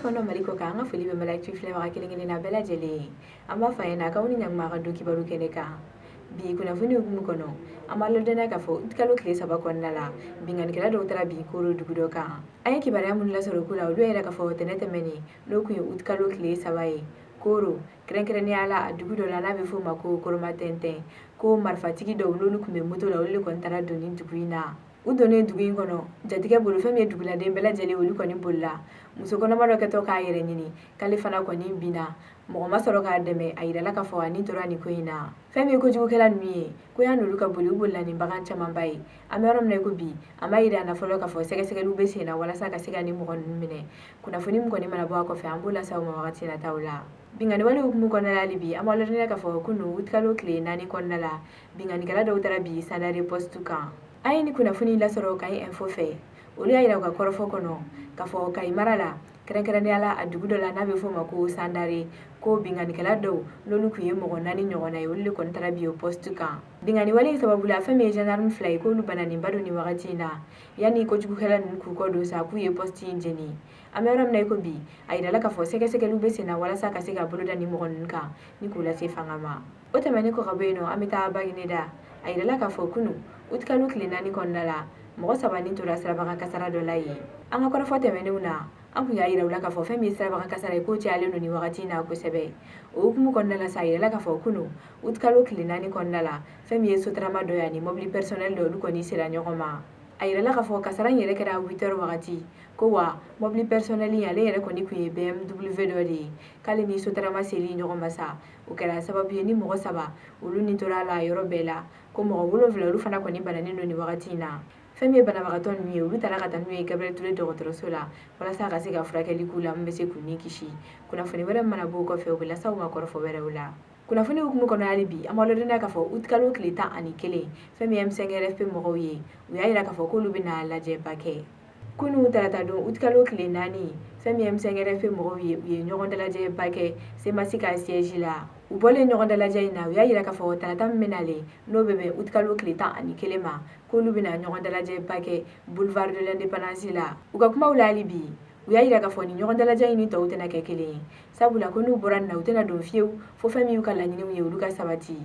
Mali kɔnɔ, Mali kɔ kan, an ka foli bɛ Mali filɛbaga kelen kelenna bɛɛ lajɛlen ye. An b'a fɔ a ɲɛna k'aw ni ɲakuma ka don kibaru kɛnɛ kan. Bi kunnafoni hukumu kɔnɔ, an b'a ladɔnniya k'a fɔ kalo tile 3 kɔnɔna la, binkannikɛla dɔw taara bin Koro dugu dɔ kan. An ye kibaruya minnu lasɔrɔ ko la, olu y'a yira k'a fɔ tɛnɛ tɛmɛnen, n'o kun ye utikalo tile 3 ye, Koro, kɛrɛnkɛrɛnnenya la a dugu dɔ la n'a bɛ f'o ma ko Koromatɛntɛn, ko marifatigi dɔw n'olu tun bɛ moto la, olu de kɔni taara don nin dugu in na. U donnen dugu in kɔnɔ, jatigɛ bolo, fɛn min ye duguladen bɛɛ lajɛlen, olu kɔni bolila. Muso kɔnɔma dɔ kɛtɔ k'a yɛrɛ ɲini, k'ale fana kɔni binna, mɔgɔ ma sɔrɔ k'a dɛmɛ. A yirala k'a fɔ a ni tora nin ko in na. Fɛn min ye kojugukɛla ninnu ye, ko yan'olu ka boli, u bolila ni bagan camanba ye. An bɛ yɔrɔ min na i ko bi, an b'a yira an na fɔlɔ k'a fɔ sɛgɛsɛgɛliw bɛ sen na walasa ka se ka nin mɔgɔ ninnu minɛ. Kunnafoni min kɔni mana bɔ a kɔfɛ, an b'o lase aw ma wagati nataw la. Binkanni wale hukumu kɔnɔna la, hali bi an b'a ladɔnniya k'a fɔ kunun utikalo tile 4 kɔnɔna la, binkannikɛla dɔw taara bin Sandare poste kan. An ye nin kunnafoni lasɔrɔ Kayi Info fɛ. Olu y'a yira u ka kɔrɔfɔ kɔnɔ k'a fɔ Kayi mara la, kɛrɛnkɛrɛnnenya la a dugu dɔ la n'a bɛ f'o ma ko Sandare, ko binkannikɛla dɔw n'olu tun ye mɔgɔ 4 ɲɔgɔnna ye, olu de kɔni taara bin o poste kan. Binkanni wale in sababu la, fɛn min ye gendarme 2 ye, k'olu bananenba don nin wagati in na. Yanni kojugukɛla ninnu k'u kɔ don sa, k'u ye poste in jeni. An bɛ yɔrɔ min na i ko bi, a yirala k'a fɔ sɛgɛsɛgɛliw bɛ sen na walasa ka se ka bolo da nin mɔgɔ ninnu kan ni k'u lase fanga ma. O tɛmɛnen kɔ ka bɔ yen nɔ, an bɛ taa Bagineda. A yirala k'a fɔ kunun utikalo tile 4 kɔnɔna la, mɔgɔ 3 ni tora sirabakan kasara dɔ la yen. An ka kɔrɔfɔ tɛmɛnenw na, an kun y'a yira u la k'a fɔ fɛn min ye sirabakan kasara ye, k'o cayalen don nin wagati in na kosɛbɛ. O hukumu kɔnɔna la sa, a yirala k'a fɔ kunun utikalo tile 4 kɔnɔna la, fɛn min ye sotarama dɔ ye ani mobili personnel dɔ, olu kɔni sera ɲɔgɔn ma. A yirala k'a fɔ kasara in yɛrɛ kɛra 8 heures wagati, ko wa mobili personnel in, ale yɛrɛ kɔni kun ye BMW dɔ de ye, k'ale ni sotarama seli ɲɔgɔn ma sa, o kɛra sababu ye ni mɔgɔ 3 olu ni tora a la yɔrɔ bɛɛ la, ko mɔgɔ 7 olu fana kɔni bananen don nin wagati in na. Fɛn min ye banabagatɔ ninnu ye, olu taara ka taa n'u ye Gabriel Touré dɔgɔtɔrɔso la walasa ka se ka furakɛli k'u la min bɛ se k'u ni kisi. Kunnafoni wɛrɛ mana bɔ o kɔfɛ, u bɛ lase aw ma kɔrɔfɔ wɛrɛw la. Kunnafoni hukumu kɔnɔ, hali bi an b'a ladɔnniya k'a fɔ utikalo tile 11, fɛn min ye M5RFP mɔgɔw ye, u y'a yira k'a fɔ k'olu bɛna lajɛba kɛ. Kunun tarata don utikalo tile 4, fɛn min ye M5RFP mɔgɔw ye, u ye ɲɔgɔn dalajɛba kɛ CMAS ka siège la. U bɔlen ɲɔgɔn dalajɛ in na, u y'a yira k'a fɔ tarata min bɛ nalen, n'o bɛ bɛn utikalo tile 11 ma, k'olu bɛna ɲɔgɔn dalajɛba kɛ boulevard de l'Indépendance la. U ka kumaw la, hali bi u y'a yira k'a fɔ nin ɲɔgɔn dalajɛ in ni tɔw tɛna kɛ kelen ye, sabula ko n'u bɔra nin na, u tɛna don fiyewu fo fɛn min y'u ka laɲiniw ye, olu ka sabati.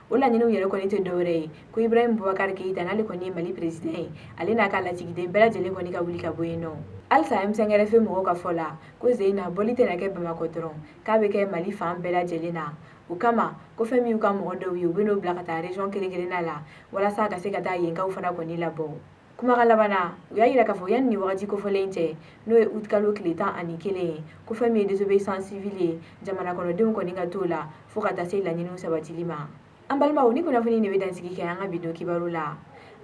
O laɲiniw yɛrɛ kɔni tɛ dɔwɛrɛ ye ko Ibrahim Boubacar Keïta, n'ale kɔni ye Mali président ye, ale n'a ka lasigiden bɛɛ lajɛlen kɔni ka wuli ka bɔ yen nɔ. Halisa M5RFP mɔgɔw ka fɔ la, ko ze in na, bɔli tɛna kɛ Bamakɔ dɔrɔn, k'a bɛ kɛ Mali fan bɛɛ lajɛlen na. O kama, ko fɛn min y'u ka mɔgɔ dɔw ye, u bɛ n'o bila ka taa région kelen kelenna la walasa ka se ka taa yenkaw fana kɔni labɔ. Kumakan laban na, u y'a yira k'a fɔ yanni nin wagati kofɔlen cɛ, n'o ye utikalo tile 11 ye, ko fɛn min ye désobéissance civile ye, jamana kɔnɔdenw kɔni ka t'o la fo ka taa se laɲiniw sabatili ma. An balimaw, ni kunnafoni de bɛ dansigi kɛ an ka bi don kibaru la.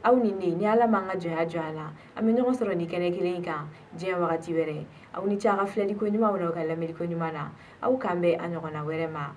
Aw ni ne, ni Ala m'an ka jɔnya jɔ an na, an bɛ ɲɔgɔn sɔrɔ nin kɛnɛ kelen in kan diɲɛ wagati wɛrɛ. Aw ni ce a ka filɛliko ɲumanw na, aw ka lamɛnliko ɲuman na. Aw k'an bɛn a ɲɔgɔnna wɛrɛ ma.